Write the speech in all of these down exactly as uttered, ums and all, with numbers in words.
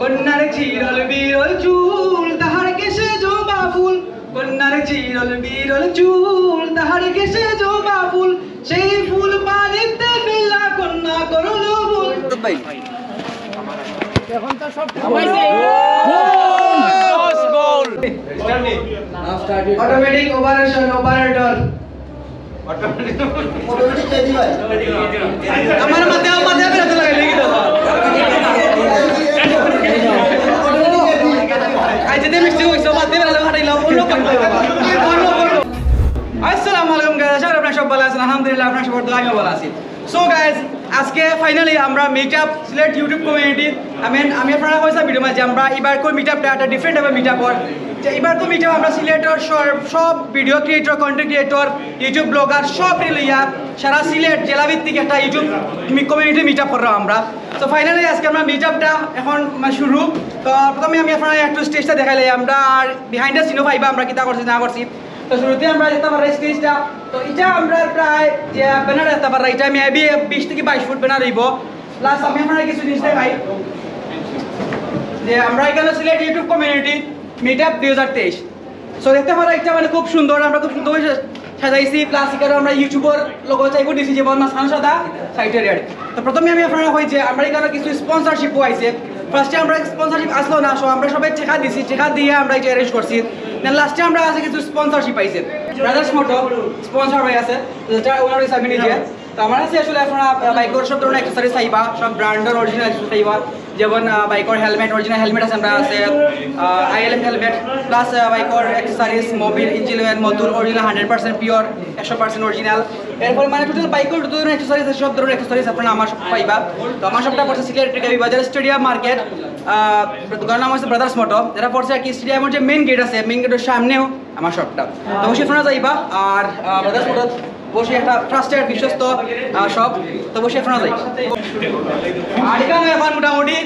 কন্যার চিরল বিরল চুল, তাহার কেশে জবা ফুল। কন্যার চিরল বিরল চুল, তাহার কেশে জবা ফুল। সেই ফুল পানিতে ফেলা, কন্যা করল ভুল। Automatic operation operator. অটোমেটিক কে দিবা? আমার মাথায়, আমার মাথায় বেরোতে লাগে, দেখি তো। আজ যে মিষ্টি হইছে, মাথায় বেরোতে ফাটাইলাম, অন্য কাম করো বাবা। অন্য করো। আসসালামু আলাইকুম গাইস, আশা করি আপনারা সব ভালো আছেন। আলহামদুলিল্লাহ, আপনারা সবার দোয়ায় আমি ভালো আছি। সো গাইস, আজকে ফাইনালি আমরা meet up Sylhet YouTube community, I mean, আমি আপনারা কইছি ভিডিও মাঝে, আমরা এবার কই মিট আপটা একটা ডিফারেন্ট টাইপের মিট আপ অর। যে এবার কই মিট আপ আমরা সিলেটর সব, সব video creator, content creator, YouTube blogger সব লইয়া সারা সিলেট জেলা ভিত্তিক একটা ইউটিউব কমিউনিটি মিট আপ করলাম আমরা। তো ফাইনালি আজকে আমরা মিট আপটা এখন মানে শুরু। তো প্রথমে আমি আপনারা একটু স্টেজটা দেখাইলাই আমরা, আর বিহাইন্ড দ্য সিনও পাইবা আমরা কিতা করছি না করছি। তো শুরুতে আমরা দেখতে পাররা স্টেজটা। তো এটা আমরা প্রায় যে ব্যানার দেখতে পাররা, এটা মেবি বিশ থেকে বাইশ ফুট ব্যানার হইব। প্লাস আমি আপনারা কিছু জিনিস দেখাই যে আমরা এখানে Sylhet YouTube community meet up দুই হাজার তেইশ। সো দেখতে পাররা এটা মানে খুব সুন্দর, আমরা খুব সুন্দর করে সা-, সাজাইছি। প্লাস এখানে আমরা ইউটিউবর লোগো টাইপও দিছি, যেমন মাঝখানো সাদা, সাইডে রেড। তো প্রথমে আমি আপনারা কই যে আমরা এখানে কিছু স্পন্সরশিপও আইছে। ফার্স্টে আমরা স্পন্সরশিপ আসলো না, সো আমরা সবাই টেকা দিছি, টেকা দিয়া আমরা এটা অ্যারেঞ্জ করছি। দেন লাস্টে আমরা আছে কিছু স্পন্সরশিপ আইছে, ব্রাদার্স মোটো স্পন্সর হয়ে আছে, যেটা ওনার হিসাবে নিজে। তো আমার কাছে আসলে আপনারা বাইকর সব ধরনের অ্যাক্সেসরিজ পাইবা, সব ব্র্যান্ডের অরিজিনাল অ্যাক্সেসরিজ পাইবা, যেমন আহ, বাইকর হেলমেট, অরিজিনাল হেলমেট আছে আমরা আছে, আইএলএম হেলমেট, প্লাস বাইকর accessories, Mobil, engine oil, motor original, hundred percent pure, একশো পার্সেন্ট অরিজিনাল। এরপরে মানে টোটাল বাইকর যত ধরনের অ্যাক্সেসরিজ আছে, সব ধরনের অ্যাক্সেসরিজ আপনারা আমার সব পাইবা। তো আমার সবটা পড়ছে সিলেট টিকাবি বাজার স্টেডিয়াম মার্কেট, আহ, দোকানের নাম হচ্ছে ব্রাদার্স মোটো, যেটা পড়ছে আর কি স্টেডিয়ামের যে মেইন গেট আছে, মেইন গেটের সামনেও আমার সবটা। তো অবশ্যই আপনারা যাইবা। আর ব্রাদার্স মোটো অবশ্যই একটা ট্রাস্টেড বিশ্বস্ত আহ, সব। তো অবশ্যই আপনারা যাইবা। আর এখানে এখন মোটামুটি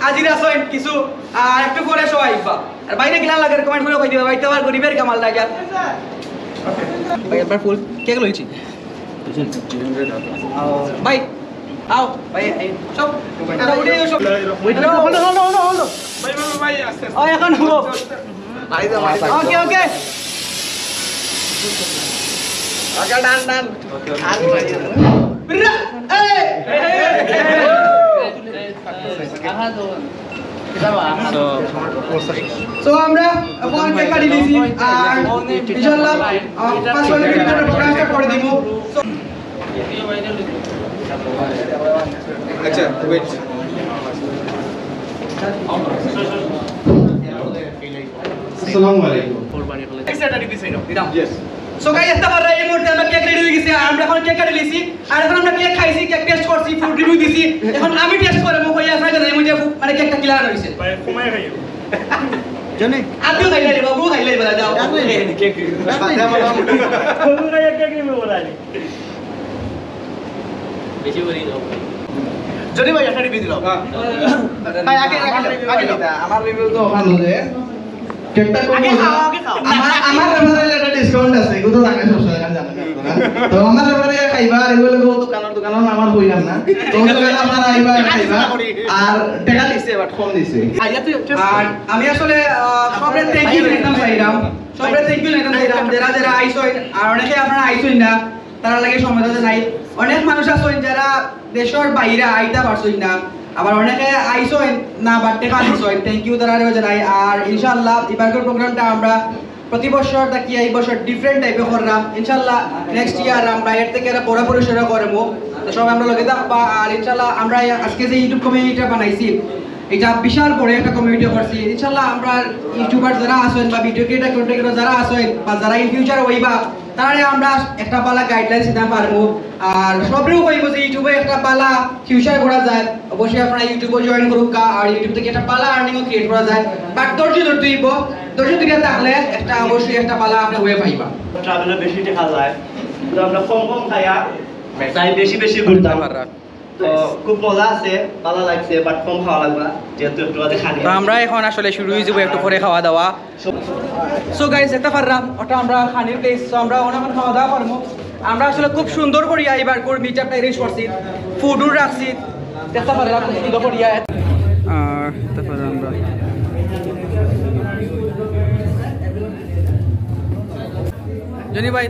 হাজির আছেন কিছু, আর একটু পরে সবাই আইবা। আর বাইরে গিলা লাগে কমেন্ট করে কই দিবা, বাইতে আবার গরিবের কামাল লাগে। ভাই একবার ফুল কেক লইছি। ভাই আও ভাই, এই সব মোটামুটি সব। Hold on, hold on, hold on, hold on. ভাই, ভাই, ভাই, আস্তে, আস্তে। ও, এখন হবো। ওকে, ওকে। ওকে, ডান, ডান। বিরা-, এই! So, আমরা এখন কেক কাটি দিছি, আর ইনশাআল্লাহ, আহ, পাঁচ মিনিটের ভিতরে প্রোগ্রাম স্টার্ট করে দিব। So, আচ্ছা, ওয়েট। আসসালামু আলাইকুম। Yes. So guys, দেখতে পাররা এই মুহূর্তে আমরা কেক রেডি হয়ে গেছে, আর আমরা এখন কেক কাটি লিছি, আর এখন আমরা কেক খাইছি, কেক টেস্ট করছি, ফুড রিভিউ দিছি। এখন আমি টেস্ট করে মুখ হয়ে আসলে জানি মুঝে মানে কেকটা কিলা হইছে। ভাই, কমাই খাইও। জানি। আপনি খাইলে বাবু খাইলে বলা যাও। জানি। কেক। বাবু খাইয়া কেক রিভিউ বলা। বেশি করে দাও। যদি ভাই একটা রিভিউ দিলাম। হ্যাঁ। ভাই, আগে, আগে, আগে দাও। আমার রিভিউ তো ওখানে যে কেকটা কম আগে মজা। খাও, আগে খাও। আমার, আমার ব্যাপারে একটা ডিসকাউন্ট আছে, এগুলো তো জানে সব সময়, আমি জানি না আপনারা। তো আমার ব্যাপারে খাইবা, আর এগুলো তো দোকানের, দোকানের নাম আর হইলাম না। তো দোকানে আপনারা আইবা, খাইবা। আর টাকা দিছে, but কম দিছে। আর আমি আসলে, আহ, সবরে থ্যাংক ইউ জানাইতাম চাইলাম। সবরে থ্যাংক ইউ জানাইতাম চাইলাম। যারা যারা আইছইন, আর অনেকে আপনারা আইছইন না। তারা লাগে সময় দিতে নাই। অনেক মানুষ আছইন যারা দেশর বাইরে আইতা পারছইন না, আবার অনেকে আইছইন না, but টেকা দিছইন। থ্যাংক ইউ তারারেও জানাই। আর ইনশাআল্লাহ এবারকার প্রোগ্রামটা আমরা প্রতি বছর থাকি এই বছর ডিফারেন্ট টাইপে করলাম। ইনশাআল্লাহ নেক্সট ইয়ার আমরা এর থেকে আরো বড় পরিসরে করবো। তো সবাই আমরা লগে থাকবা। আর ইনশাআল্লাহ আমরা আজকে যে ইউটিউব কমিউনিটিটা বানাইছি, এটা বিশাল বড় একটা কমিউনিটি করছি। ইনশাআল্লাহ আমরা ইউটিউবার যারা আছইন বা ভিডিও ক্রিয়েটর, কন্টেন্ট ক্রিয়েটর যারা আছইন বা যারা ইন ফিউচার হইবা, তাহলে আমরা একটা ভালা গাইডলাইন দিতে পারবো। আর সবরেও কইবো যে ইউটিউবে একটা ভালা ফিউচার করা যায়, অবশ্যই আপনারা ইউটিউবে জয়েন করুক, আর ইউটিউব থেকে একটা ভালা আর্নিংও ক্রিয়েট করা যায়। বাট ধৈর্য ধরতে হইব, ধৈর্য ধরে থাকলে একটা অবশ্যই একটা ভালা আপনি হয়ে পাইবা। ট্রাভেলে বেশি টেকা যায়, তো আমরা কম কম খাইয়া তাই বেশি বেশি ঘুরতাম। তো খুব মজা আছে, ভালা লাগছে, বাট কম খাওয়া লাগবা, যেহেতু একটু বাদে খানি। তো আমরা এখন আসলে শুরু হয়ে যাবো একটু পরে খাওয়া দাওয়া। সো গাইস, দেখতা পাররা ওটা আমরা খানির প্লেস। তো আমরা অখন খাওয়া দাওয়া করমু। আমরা আসলে খুব সুন্দর করিয়া এবার করে মিট আপটা অ্যারেঞ্জ করছি, ফুডও রাখছি। দেখতা পাররা খুব সুন্দর করিয়া। আর দেখতা পাররা আমরা জনি ভাই,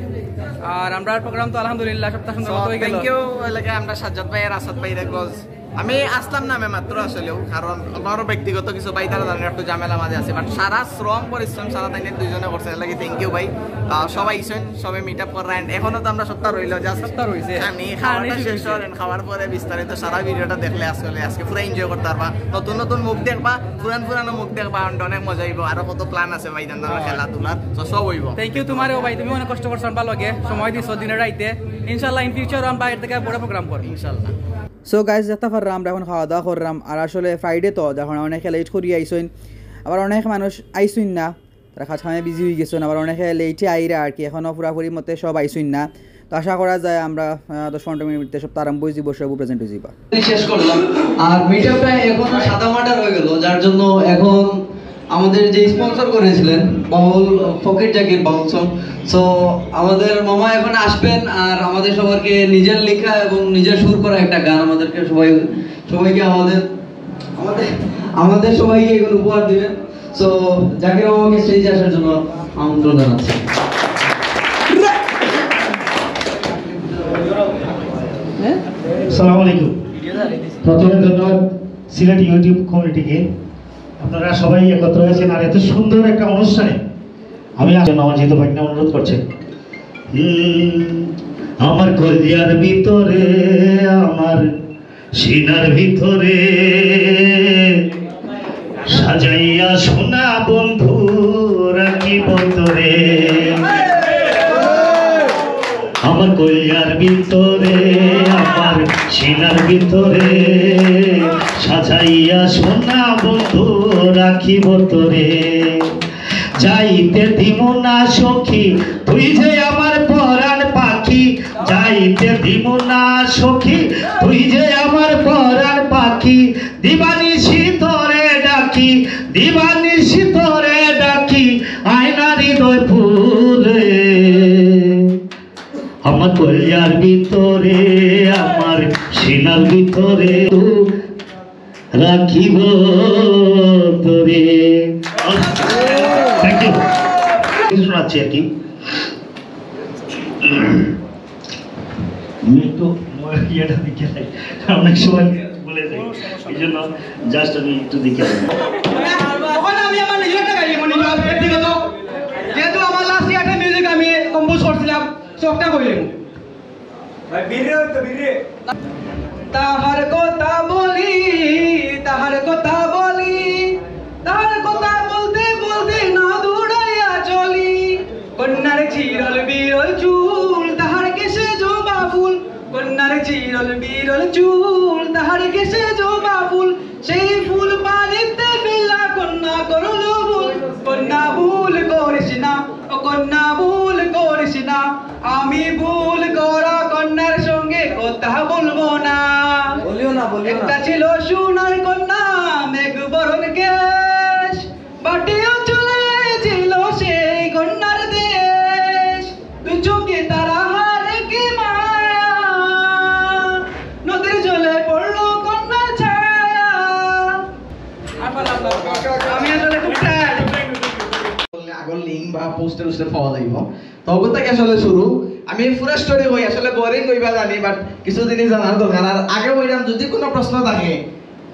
আর আমরার প্রোগ্রাম তো আলহামদুলিল্লাহ সবটা সুন্দর মতো হয়ে গেল। Thank you. এলাকা আমরা সাজ্জাদ ভাই আর আসাদ ভাই রেগজ। আমি আসলাম নামে মাত্র আসলেও, কারণ আমারও ব্যক্তিগত কিছু ভাই তারা জানেন একটু ঝামেলা মাঝে আছে, বাট সারা শ্রম পরিশ্রম সারা তাই দুইজনে করছে, এর লাগি থ্যাংক ইউ ভাই। আহ, সবাই আইছেন, সবে মিট আপ করেন, এখনো তো আমরা সবটা রইল, জাস্ট সবটা রইছে। খানি খাওয়াটা খানি শেষ শুরু করেন, খাওয়ার পরে বিস্তারিত সারা ভিডিওটা দেখলে আসলে আজকে পুরো এনজয় করতে পারবা। নতুন নতুন মুখ দেখবা, পুরান পুরানো মুখ দেখবা, and অনেক মজা হইব। আরো কত প্ল্যান আছে ভাই, জানতাম না, খেলাধুলার, তো সব হইব। থ্যাংক ইউ তোমারেও ভাই, তুমি অনেক কষ্ট করছো আমরা লগে, সময় দিছো দিনে রাইতে। ইনশাআল্লাহ ইন ফিউচার আমরা বাইরে থেকে বড় প্রোগ্রাম করবো ইনশাআল্লাহ। সো গাইস, দেখতা পাররা আমরা এখন খাওয়া দাওয়া করলাম, আর আসলে ফ্রাইডে তো যার কারণে অনেকে লেট করি আইছইন, আবার অনেক মানুষ আইছইন না, তারা কাজ কামে বিজি হয়ে গেছেন, আবার অনেকে লেটে আইরা আর কি, এখনো পুরাপুরি মতে সব আইছইন না। তো আশা করা যায় আমরা আহ, দশ পনেরো মিনিট ভিতরে সব আরম্ভ হয়ে যাবো, সব প্রেজেন্ট হয়ে যাবা। শেষ করলাম। আর মিট আপটা এখন সাদা মাটা রয়ে গেল, যার জন্য এখন আমাদের যে স্পন্সর করেছিলেন বাউল, ফকির জাকির বাউল সং, সো আমাদের মামা এখন আসবেন আর আমাদের সবাইকে নিজের লেখা এবং নিজের সুর করা একটা গান আমাদেরকে সবাই, সবাইকে আমাদের, আমাদের, আমাদের সবাইকে এখন উপহার দিবেন। সো জাকির মামাকে স্টেজে আসার জন্য আমন্ত্রণ জানাচ্ছি। সালাম আলাইকুম। প্রথমে ধন্যবাদ সিলেট ইউটিউব কমিউনিটিকে, আপনারা সবাই একত্র হয়েছেন আর এত সুন্দর একটা অনুষ্ঠানে আমি আসলে আমার যেহেতু ভাগ্নে অনুরোধ করছে। হুম, আমার কলিজার ভিতরে, আমার সিনার ভিতরে সাজাইয়া সোনা বন্ধু রাখিব তোরে। আমার কলিজার ভিতরে, আমার সিনার ভিতরে সাজাইয়া সোনা বন্ধু রাখিব তোরে। যাইতে দিমু না সখী, তুই যে আমার পরাণ পাখি। যাইতে দিমু না সখী, তুই যে আমার পরাণ পাখি। দিবানিশি তোরে ডাকি, দিবানিশি তোরে ডাকি, আয়না হৃদয় ফুলে। আমার কলিজার ভিতরে, আমার সিনার ভিতরে রাখিব তোরে। Thank you. শোনাচ্ছি আর কি। আমি একটু ইয়েটা দেখে যাই, অনেক সময় বলে যাই, এই জন্য জাস্ট আমি একটু দেখে যাই। এখন আমি আমার নিজেরটা গাইব, নিজের ব্যক্তিগত, যেহেতু আমার লাস্ট ইয়ারটা মিউজিক আমি কম্পোজ করছিলাম, শখটা কইলাম। ভাই, বীর রে, ওই তো বীর রে। তাহার কথা বলি, তাহার কথা বলি, তাহার কথা বলতে বলতে না দৌড়াইয়া চলি। কন্যার চিরল বিরল চুল, তাহার কেশে জবা ফুল। কন্যার চিরল বিরল চুল, তাহার কেশে জবা ফুল। সেই ফুল পানিতে ফেলা কন্যা করল ভুল। কন্যা ভুল করিস না, ও কন্যা ভুল করিস না। আমি ভুল করা কন্যার সঙ্গে কথা বলবো না। বলিও না, বলিও না। একটা ছিল সোনার কন্যা, মেঘ বরণ কেশ। বাটিও চলে ছিল সেই কন্যার দেশ। দু চোখে তারা হারে কি মায়া, নদীর জলে পড়লো কন্যার ছায়া। আমি আসলে খুব টায়ার্ড। বললে আগর লিংক বা পোস্টে উঠে পাওয়া যাইব। তো ওগুলো থেকে আসলে শুরু। আমি পুরো স্টোরি কই, আসলে বোরিং কইবা জানি, বাট কিছু জিনিস জানার দরকার। আর আগে কইলাম, যদি কোনো প্রশ্ন থাকে,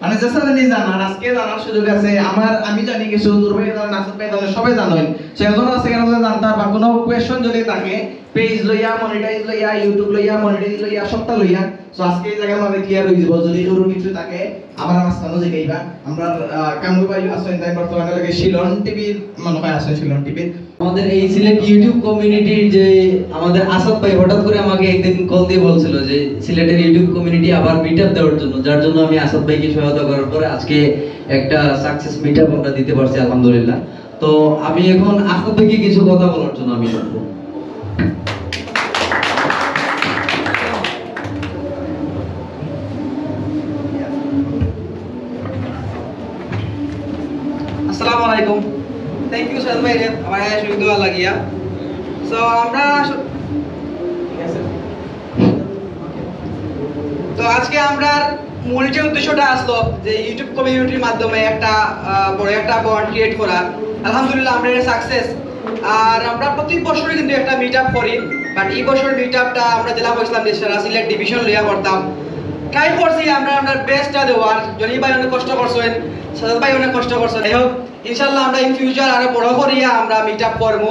মানে যেসা জিনিস জানার, আজকে জানার সুযোগ আছে। আমার, আমি জানি কিছু, দূর ভাই জানেন, নাসির ভাই জানেন, সবাই জানেন। সো এখনো আছে কেন জানতাম, বা কোনো কোয়েশ্চন যদি থাকে, পেজ লইয়া, মনিটাইজ লইয়া, ইউটিউব লইয়া, মনিটাইজ লইয়া, সবটা লইয়া। সো আজকে এই জায়গার মধ্যে ক্লিয়ার হয়ে যাবো। যদি কোনো কিছু থাকে, আমার মাঝখানে জিগাইবা। আমরা, আহ, কামরূপ আইয়ু আছেন, তাই বর্তমানে লাগে শিলন টিভির, মনে হয় আছেন শিলন টিভির। আমাদের এই সিলেট ইউটিউব কমিউনিটির যে আমাদের আসাদ ভাই হঠাৎ করে আমাকে একদিন কল দিয়ে বলছিল যে সিলেটের ইউটিউব কমিউনিটি আবার মিট আপ দেওয়ার জন্য, যার জন্য আমি আসাদ ভাইকে সহায়তা করার পরে আজকে একটা সাকসেস মিট আপ আমরা দিতে পারছি আলহামদুলিল্লাহ। তো আমি এখন আসাদ ভাইকে কিছু কথা বলার জন্য আমি ডাকবো। ভাইয়া, শুরু দেওয়া লাগিয়া। So, আমরা আস-, তো আজকে আমরার মূল যে উদ্দেশ্যটা আসলো, যে YouTube কমিউনিটির মাধ্যমে একটা, আহ, বড় একটা বন্ড ক্রিয়েট করা, আলহামদুলিল্লাহ, আমরা এটা সাকসেস। আর আমরা প্রতি বছরই কিন্তু একটা মিট আপ করি, বাট এই বছর মিট আপটা আমরা যেটা করছিলাম যে সারা সিলেট ডিভিশন লইয়া করতাম, ট্রাই করছি আমরা, আমরা বেস্টটা দেওয়ার। জনি ভাই অনেক কষ্ট করছেন, সাজাদ ভাই অনেক কষ্ট করছেন। যাই হোক, ইনশাল্লাহ আমরা ইন ফিউচার আরো বড় করিয়া আমরা মিট আপ করবো।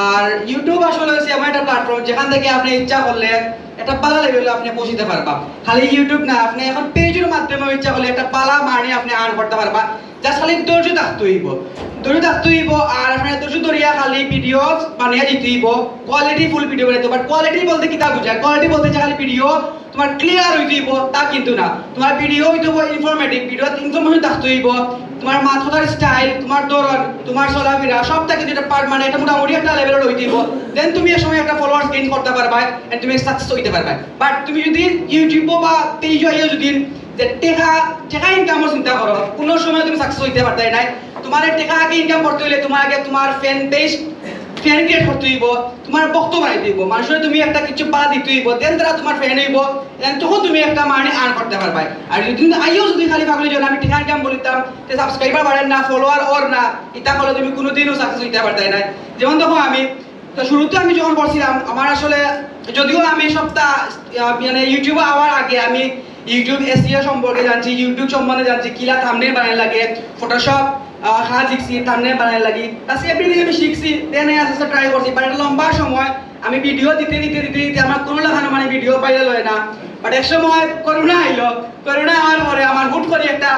আর YouTube আসলে হচ্ছে এমন একটা প্ল্যাটফর্ম, যেখান থেকে আপনি ইচ্ছা করলে একটা ভালা লেভেলে আপনি পৌঁছতে পারবা। খালি YouTube না, আপনি এখন পেজের মাধ্যমে ইচ্ছা করলে একটা ভালা মানি আপনি আর্ন করতে পারবা। জাস্ট খালি ধৈর্য থাকতে হইব, ধৈর্য থাকতে হইব। আর আপনি ধৈর্য ধরিয়া খালি ভিডিও বানিয়ে দিতে হইব, কোয়ালিটি ফুল ভিডিও বানাইতে। বাট কোয়ালিটি বলতে কিতা বুঝায়? কোয়ালিটি বলতে যে খালি ভিডিও তোমার ক্লিয়ার হইতে হইব, তা কিন্তু না। তোমার ভিডিও হইতে হইব ইনফরমেটিভ, ভিডিও ইনফরমেশন থাকতে হইব। তোমার মাত কথার স্টাইল, তোমার ধরন, তোমার চলাফেরা, সবটা কিন্তু একটা পার্ট, মানে একটা মোটামুটি একটা লেভেলের হইতে হইব। দেন তুমি এক সময় একটা ফলোয়ার্স গেইন করতে পারবা, এন্ড তুমি সাকসেস হইতে পারবা। বাট তুমি যদি YouTube বা পেজে আইয়া যদি যে টেকা, টেকা ইনকামর চিন্তা করো, কোনো সময় তুমি সাকসেস হইতে পারতাই নাই। তোমার এই টেকা আগে ইনকাম করতে হইলে তোমার আগে তোমার ফ্যান বেস, ফ্যান ক্রিয়েট করতে হইব, তোমার বক্তব্য বানাইতে হইব, মানুষের তুমি একটা কিছু বাধা দিতে হইব, দেন তারা তোমার ফ্যান হইব, দেন তখন তুমি একটা মানি আর্ন করতে পারবায়। আর যদি তুমি আইও যদি খালি পাগল হয়ে যাও, "আমি টেকা ইনকাম বলিতাম, তে সাবস্ক্রাইবার বাড়েন না, ফলোয়ার অর না", এটা করলে তুমি কোনোদিনও সাকসেস হইতে পারতাই নাই। যেমন দেখো আমি তো শুরুতে আমি যখন করছিলাম, আমার আসলে, যদিও আমি সবটা, আহ, মানে YouTube-এ আওয়ার আগে আমি YouTube এসইও সম্পর্কে জানছি, YouTube সম্বন্ধে জানছি, কিলা থাম্বনেইল বানাই লাগে, ফটোশপ, আহ, কাজ শিখছি, থাম্বনেইল বানাই লাগি, বাস এভরিথিং আমি শিখছি। দেন আস্তে আস্তে ট্রাই করছি, বাট একটা লম্বা সময় আমি ভিডিও দিতে দিতে দিতে দিতে আমার কোনো লাখানো মানে ভিডিও ভাইরাল হয় না। বাট এক সময় করোনা আইলো, করোনা আওয়ার পরে আমার হুট করে একটা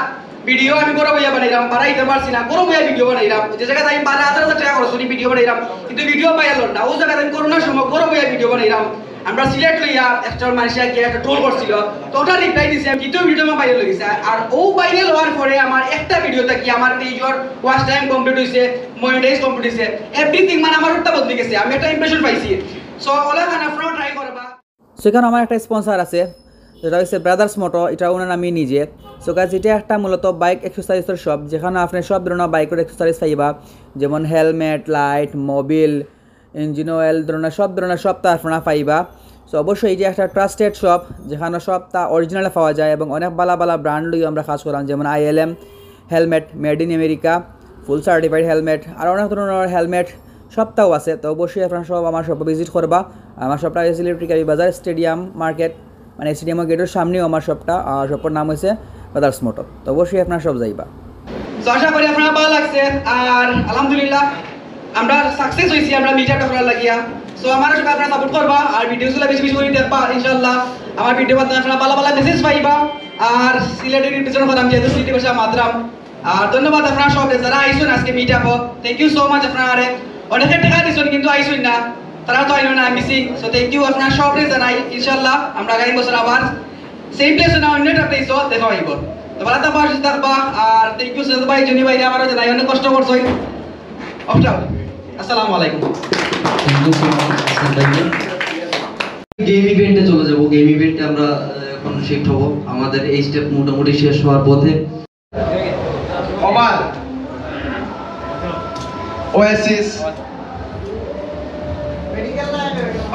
ভিডিও আমি ঘরো বইয়া বানাইলাম, বাড়াইতে পারছি না, ঘরো বইয়া ভিডিও বানাইলাম, যে জায়গায় আমি বারো হাজার হাজার টাকা খরচ করি ভিডিও বানাইলাম, কিন্তু ভিডিও ভাইরাল হল না। ওই জায়গায় আমি করোনার সময় ঘরো বইয়া ভিডিও বানাইলাম, আমরা সিলেট লইয়া একটা মালয়েশিয়া গিয়া একটা ট্রোল করছিল, তো ওটা রিপ্লাই দিছি আমি, দ্বিতীয় ভিডিও আমার ভাইরাল হয়ে গেছে। আর ও ভাইরাল হওয়ার পরে আমার একটা ভিডিও থাকি আমার পেজর ওয়াচ টাইম কমপ্লিট হয়েছে, মনিটাইজ কমপ্লিট হয়েছে, এভরিথিং মানে আমার রুটটা বদলে গেছে, আমি একটা ইমপ্রেশন পাইছি। সো ওলা খান আপনারাও ট্রাই করবা। সো এখানে আমার একটা স্পন্সর আছে, যেটা হচ্ছে ব্রাদার্স মোটো, এটা ওনার আমি নিজে। সো গাইস, এটা একটা মূলত বাইক অ্যাক্সেসরিজের শপ, যেখানে আপনি সব ধরনের বাইকের অ্যাক্সেসরিজ পাইবা, যেমন helmet, light, Mobil, engine oil, ধরনের সব ধরনের সবটা আপনারা পাইবা। সো অবশ্যই এই যে একটা ট্রাস্টেড শপ, যেখানে সবটা অরিজিনালে পাওয়া যায় এবং অনেক ভালা ভালা ব্র্যান্ড লইয়া আমরা কাজ করাম, যেমন ILM helmet, made in America, full certified helmet, আর অনেক ধরনের হেলমেট সবটাও আছে। তো অবশ্যই আপনারা সব আমার শপে ভিজিট করবা। আমার শপটা হচ্ছে ইলেকট্রিক বাজার, স্টেডিয়াম মার্কেট, মানে স্টেডিয়াম গেটের সামনেও আমার শপটা, আর শপের নাম হচ্ছে ব্রাদার্স মোটো। তো অবশ্যই আপনারা সব যাইবা। তো আশা করি আপনারা ভালো লাগছে। আর আলহামদুলিল্লাহ, আমরা সাকসেস হইছি, আমরা মিট আপ করার লাগিয়া। সো আমার সঙ্গে আপনারা সাপোর্ট করবা, আর ভিডিওগুলো বেশি বেশি করে দেখবা। ইনশাআল্লাহ আমার ভিডিও মাধ্যমে আপনারা ভালো ভালো মেসেজ পাইবা। আর সিলেটের রিপ্রেজেন্ট করলাম, যেহেতু সিলেটি ভাষা মাতরাম। আর ধন্যবাদ আপনারা সব যারা আইসুন আজকে meet up, thank you so much. আপনারা অনেকে টাকা দিছুন কিন্তু আইসুন না, তারা তো আইলো না, মিসিং। সো থ্যাংক ইউ আপনারা সবরে জানাই। ইনশাআল্লাহ আমরা আগামী বছর আবার সেম প্লেসে না, অন্য একটা প্লেসও দেখা হইব। তো ভালো থাকবা, সুস্থ থাকবা। আর থ্যাংক ইউ সৈয়দ ভাই, জনি ভাই, আমারও জানাই অনেক কষ্ট করছই। অফটাও। আসসালামু আলাইকুম। Thank you so much, Hasan ভাই। গেম ইভেন্টে চলে যাব। গেম ইভেন্টে আমরা, আহ, এখন শিফট হব। আমাদের এই স্টেপ মোটামুটি শেষ হওয়ার পথে। Oval, oasis,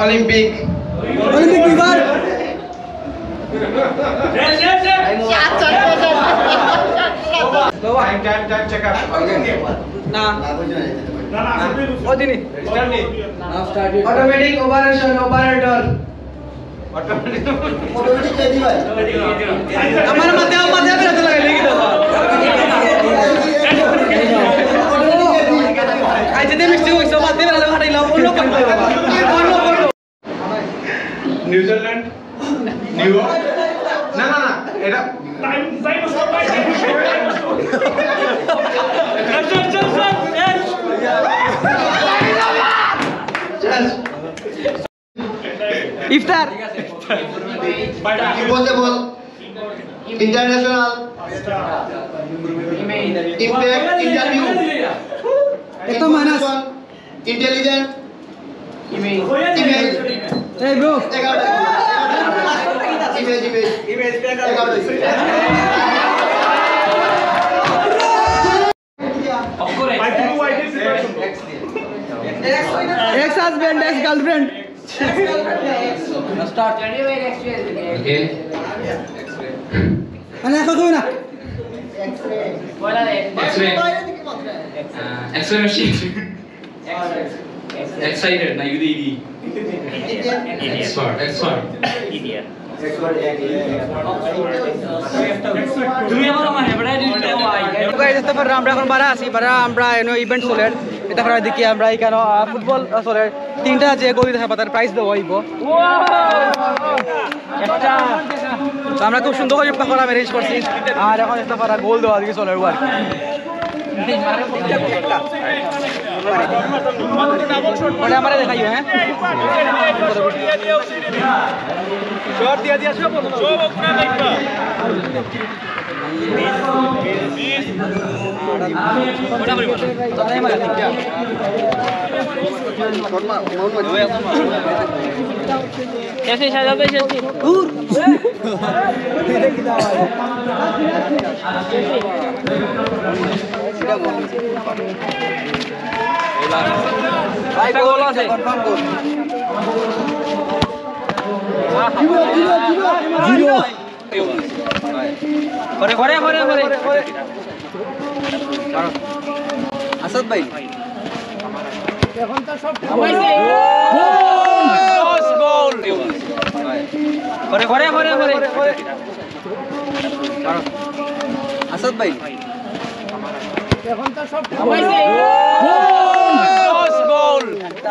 Olympic. Olympic figure. Time, time, time check up. না। ও দিনি। Automatic operation operator. অটোমেটিক কে দিবা? আমার মাথায়, আমার মাথায় বেরোতে লাগে, লিখে দাও। আজ যদি মিষ্টি হইছে, মাথায় বেরোতে ফাটাইলাম, অন্য কোন করবো? অন্য কোন? New Zealand, New York. না, না, না, এটা time, time short, time short. চল, চল, চল, চল। ইফতার। Impossible international impact interview. এত মাইনাস। Intelligent image. ইমেজ। এই ব্রো। এগারোটা। Image, image. এগারোটা। By two, I did preparation. Ex husband, ex girlfriend. Start. Okay. মানে, এখন কই না? X-ray. Uh, X-ray machine. Excited, না, U D D. Expert, expert. তুমি আমার আমার হেপাটাইটিস দেওয়া। Guys, ইতা ফারা আমরা এখন বারা আছি, বারা আমরা এনো ইভেন্ট চলের। ইতা ফারা দেখি আমরা এখানো, আহ, ফুটবল, আহ, চলের। তিনটা যে গোল দিতে পারে, তার প্রাইজ দেওয়া অইবো। তো আমরা খুব সুন্দর করি পাকোড়া ম্যানেজ করছি। আর এখন ইতা ফারা গোল দেওয়া দেখি চলের আর কি। মানে, আমারে দেখাইও, হ্যাঁ? এসে সাজাতে এসেছি। ভাই, গোল আছে। জিরো। করে, করে, করে, করে। আসাদ ভাই। করে, করে, করে, করে। আসাদ ভাই।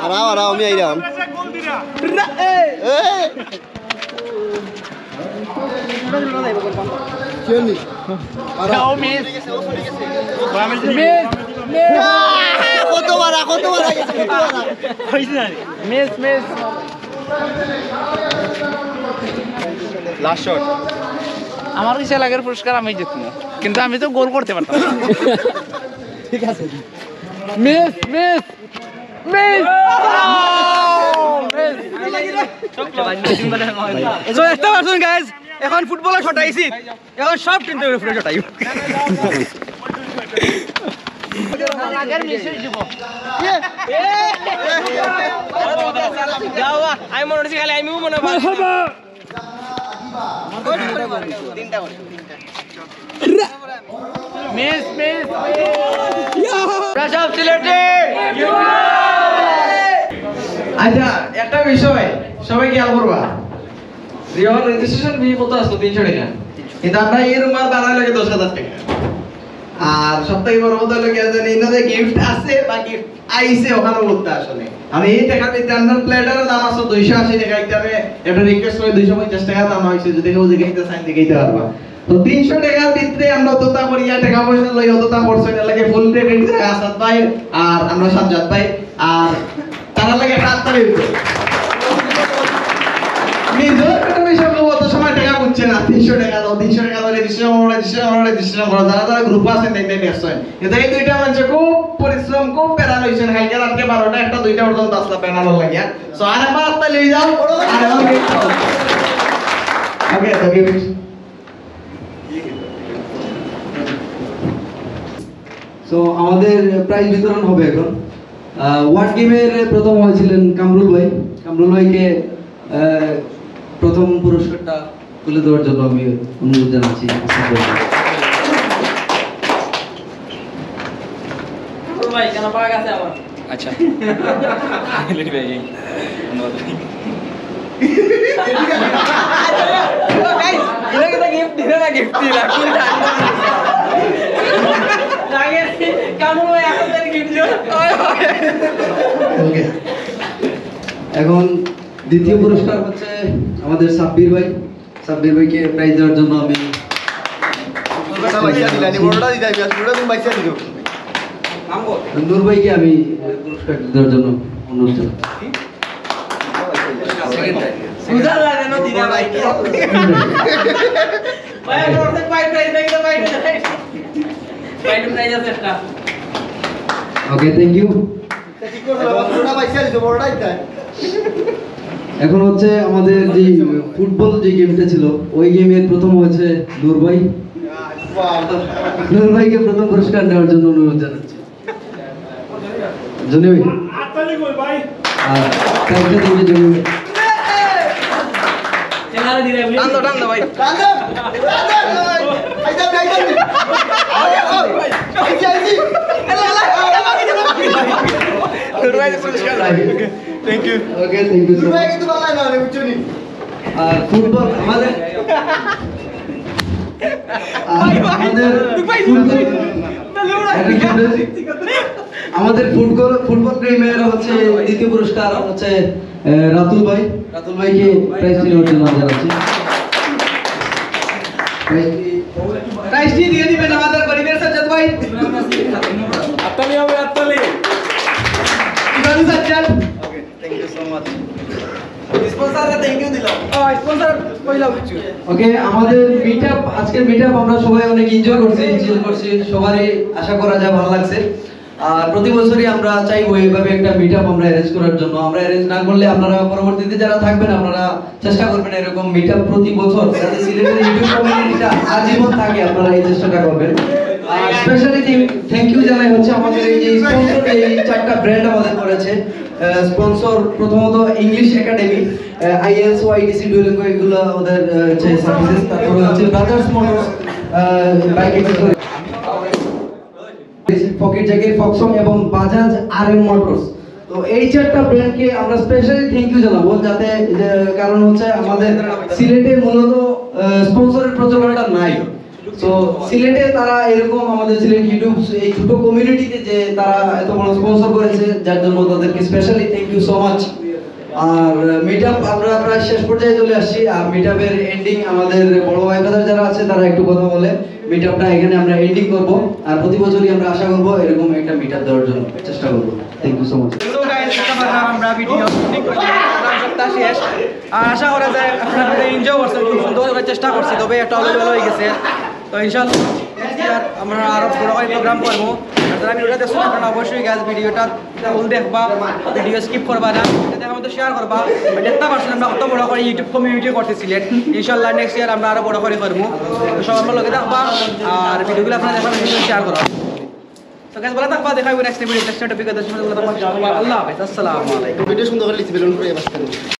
আরাও, আরাও, আমি আইরাম। এ! কত বারা, কত বারা গেছে, কত বারা? Miss, miss. Last shot. আমার কিসে লাগের পুরস্কার আমি জিতমু, কিন্তু আমি তো গোল করতে পারতাম না। ঠিক আছে। Miss, miss, miss. So, দেখতে পারছইন, গাইস, এখন ফুটবল শট আইছি, এখন সব টিম উপরে শট আইব। আমি মনে হচ্ছে খালি আমিও মনে হয়। Miss, miss. সব সিলেটে। আচ্ছা, একটা বিষয় সবাই খেয়াল করবা, যে আমার রেজিস্ট্রেশন ফি কত আছে? তিনশো টাকা। কিন্তু আমরা এই রুমাল বানাই লাগে দশ হাজার টাকা। আর সব থেকে বড় কথা হলো কি, জানি না যে গিফট আছে বা গিফট আইছে, ওখানে বলতে আসলে আমি এই টাকার ভিতরে আপনার প্লেটারের দাম আছে দুইশো আশি টাকা, এটা আমি একটা রিকোয়েস্ট করে দুইশো পঞ্চাশ টাকা দাম হয়েছে, যদি কেউ জিজ্ঞাসা সাইন দিকে দিতে পারবা। তো তিনশো টাকার ভিতরে আমরা অতটা করিয়া টাকা পয়সা লই, অতটা খরচ হয় না লাগে, ফুল প্লেট রেডি থাকে আসাদ ভাই আর আমরা সাজ্জাদ ভাই, আর তারা লাগে হাত তালি দিতে। নিজের একটা বিষয় কেউ অত সময় টাকা বুঝছে না, তিনশো টাকা দাও, তিনশো টাকা দাও, রেজিস্ট্রেশন করো, রেজিস্ট্রেশন করো, রেজিস্ট্রেশন করো, যারা যারা গ্রুপ আছেন, দেখবেন ব্যস্ত হয়। কিন্তু এই দুইটা মানুষে খুব পরিশ্রম, খুব প্যারা লইছেন, কালকে রাত্রে বারোটা, একটা, দুইটা পর্যন্ত আসলা প্যানেল লাগিয়া। So, আর একবার হাত তালি যাও, আর একবার গিফট দাও। Okay, the gift. So, আমাদের প্রাইজ বিতরণ হবে এখন। আহ, ওয়ার্ড গেমের প্রথম হয়েছিলেন কামরুল ভাই। কামরুল ভাইকে, আহ, প্রথম পুরস্কারটা তুলে দেওয়ার জন্য আমি অনুরোধ জানাচ্ছি। ভাই, কেন পাওয়া গেছে আমার? আচ্ছা। লিলি ভাই, এই, ধন্যবাদ ভাই। Guys, এটা কিন্তু গিফট দিলে না, গিফট দিলা, কোনটা? লাগে, কামড় ভাই, এখন তার গিফট দিল। ওকে, এখন দ্বিতীয় পুরস্কার হচ্ছে আমাদের সাব্বির ভাই। সাব্বির ভাইকে প্রাইজ দেওয়ার জন্য আমি বড়টা দিতে আমি আজ পুরো দিন বাইসা দিল। নূর ভাইকে আমি পুরস্কার দেওয়ার জন্য অনুরোধ জানাচ্ছি। বুঝা যায় না, দিনা ভাই। ভাই, ওর তো পাইপ লাইন দেখলে পাইপ লাইন। পাইপ লাইন আছে একটা। ওকে, থ্যাংক ইউ। ঠিক করছো, বড়টা বাইসা দিল, বড়টা দিতে। এখন হচ্ছে আমাদের যে ফুটবল যে গেমটা ছিল, ওই গেমের প্রথম হয়েছে নূর ভাই। নূর ভাইকে প্রথম পুরস্কার নেওয়ার জন্য অনুরোধ জানাচ্ছি। জনি ভাই। ভাই। আর thank you, thank you, thank you। টান দাও, টান দাও ভাই। Thank you. Okay, thank you so much. আর ফুটবল আমাদের, আর আমাদের ফুটবল, আমাদের ফুটবল, ফুটবল প্রেমীর হচ্ছে দ্বিতীয় পুরস্কার হচ্ছে, আহ, রাতুল ভাই। রাতুল ভাইকে প্রাইজটি নেওয়ার জন্য আমরা যাচ্ছি। প্রাইজটি, প্রাইজটি দিয়ে দিবেন আমাদের পরিবেশ সাজ্জাদ ভাই। হাততালি হবে, হাততালি। ইবাদুল Sajjad. Thank you so much. Sponsor রে thank you দিলাম। ও, sponsor কইলাম কিছু। Okay, আমাদের মিট আপ, আজকের মিট আপ আমরা সবাই অনেক এনজয় করছি, চিল করছি, সবারই আশা করা যায় ভালো লাগছে। আর প্রতি বছরই আমরা চাইবো এইভাবে একটা মিট আপ আমরা অ্যারেঞ্জ করার জন্য। আমরা অ্যারেঞ্জ না করলে আপনারা পরবর্তীতে যারা থাকবেন, আপনারা চেষ্টা করবেন এরকম মিট আপ প্রতি বছর, যাতে সিলেটের ইউটিউব কমিউনিটিটা আজীবন থাকে, আপনারা এই চেষ্টাটা করবেন। আর স্পেশালি থ্যাংক ইউ জানাই হচ্ছে আমাদের এই যে স্পন্সর, এই চারটা ব্র্যান্ড আমাদের করেছে। স্পন্সর প্রথমত ইংলিশ একাডেমি, আইএলস, ওয়াইডিসি, ডুওলিঙ্গো, এগুলো ওদের আহ, যে সার্ভিসেস। তারপরে হচ্ছে brothers motors bike accessory, pocket jacket, ফক্সং এবং বাজাজ আরএম মোটরস। তো এই চারটা ব্র্যান্ডকে আমরা স্পেশালি থ্যাংক ইউ জানাবো, যাতে যে কারণ হচ্ছে আমাদের সিলেটে মূলত স্পন্সরের প্রচলনটা নাই। তো সিলেটে তারা এরকম আমাদের সিলেট ইউটিউব এই ছোট কমিউনিটিতে যে তারা এত বড় স্পন্সর করেছে, যার জন্য তাদেরকে specially thank you so much. আর মিট আপ আমরা প্রায় শেষ পর্যায়ে চলে আসছি। আর মিট আপের এন্ডিং আমাদের বড় ভাই ব্রাদার যারা আছে, তারা একটু কথা বলে মিট আপটা এখানে আমরা এন্ডিং করবো। আর প্রতি বছরই আমরা আশা করবো এরকম একটা মিট আপ দেওয়ার জন্য চেষ্টা করবো। Thank you so much. তো গাইস, আমরা ভিডিও শুটিং করছি, প্রোগ্রাম সবটা শেষ। আর আশা করা যায় আপনারা এনজয় করছেন, খুব সুন্দর করে চেষ্টা করছি, তবে একটা অলো ভালো হয়ে গেছে। তো ইনশাআল্লাহ নেক্সট ইয়ার আমরা আরো বড় করে প্রোগ্রাম করবো। আর যারা ভিডিওটা দেখছেন আপনারা অবশ্যই গাইস ভিডিওটা ফুল দেখবা, ভিডিও স্কিপ করবা না, এটা দেখা মতো শেয়ার করবা। আর দেখতে পারছেন আমরা কত বড় করে ইউটিউব কমিউনিটি করতে সিলেট। ইনশাআল্লাহ নেক্সট ইয়ার আমরা আরো বড় করে করবো। তো সব আমরা লগে থাকবা, আর ভিডিওগুলো আপনারা দেখবেন, শেয়ার করবা। তো গাইস ভালো থাকবা, দেখা হবে নেক্সট ভিডিও, নেক্সট টপিক। আল্লাহ হাফেজ, আসসালামু আলাইকুম। ভিডিও সুন্দর করে লিখছি, বেলুন করে বাস করে।